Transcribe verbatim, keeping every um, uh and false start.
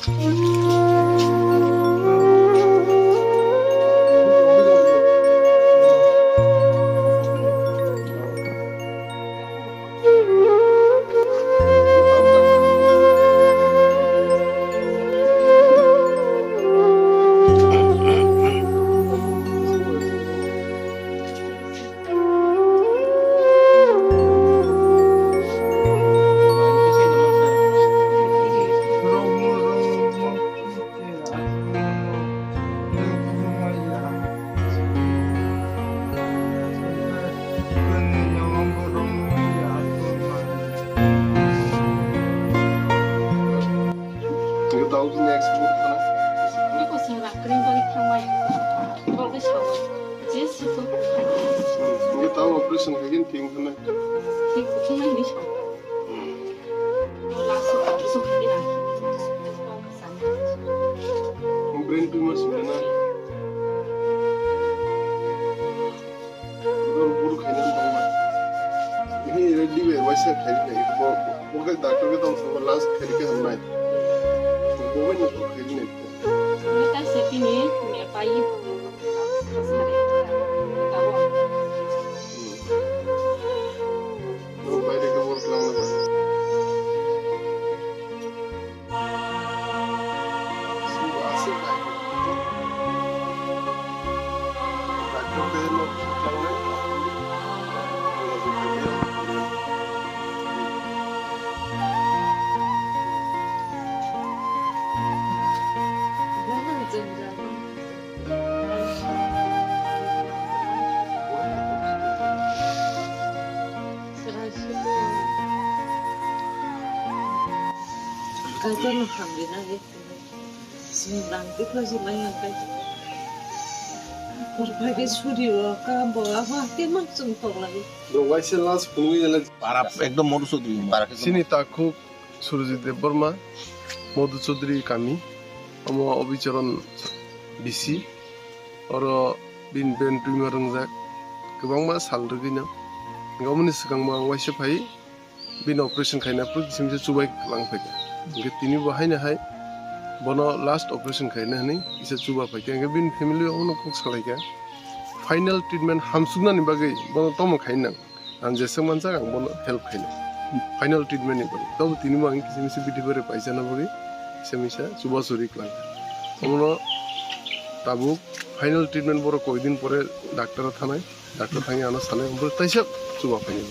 Hingke tabuk next move khana. Hingke kosong rak kring bari thangmai. Bo khe sao. Je siko. Hingke tabuk operation khaikhe thing khana. Thing khana hinwi sao. Last operation khaikhe na. Brain tumor sina na. Dol buru khaina tongma. Ini ready be waisa khairi nai. Bo, bo khe doctor khe tong sabo last khairi khe hamnai. Bo bai no khairi nai. Ini ta se tini me pai. Bo bai de khe bor klang na. Kaitorno hamrina le. Chwng rang tikla se mai ang kai. Porphai khe suri o, kam bo, abo haikhe mang chwng tok lai. Bro, waisa last phunugwi ele. Para ekdom Madhu Chaudhary. Para khe chini takhuk Surjit Debbarma, Madhu Chaudhary kami, omo Abhicharan B C, oro bini brain tumor wngjak, kwbangma sal rwgwino. Hingke omoni swkangbo ang waisa phai, bini operation khaina phuru kisim se chubai lang phaikha. Hingke tini bo haino hai bono last operation khaina hinwi kisa chuba phaikha. Hingke bini family o ono kok salaikha. Final treatment hamsuknani bagwi bono tamo khainang. Ang jeswk manjak ang bono help khainai. Final treatment ni bagwi. Tobo tini bo ang kisa misa bidi bere paisana bagwi kisa misa chuba churi klangkha. Omono tabuk final treatment borok koi din pore doctor o thanai. Doctor thangwi ano sanai, omo taisa chuba phainai.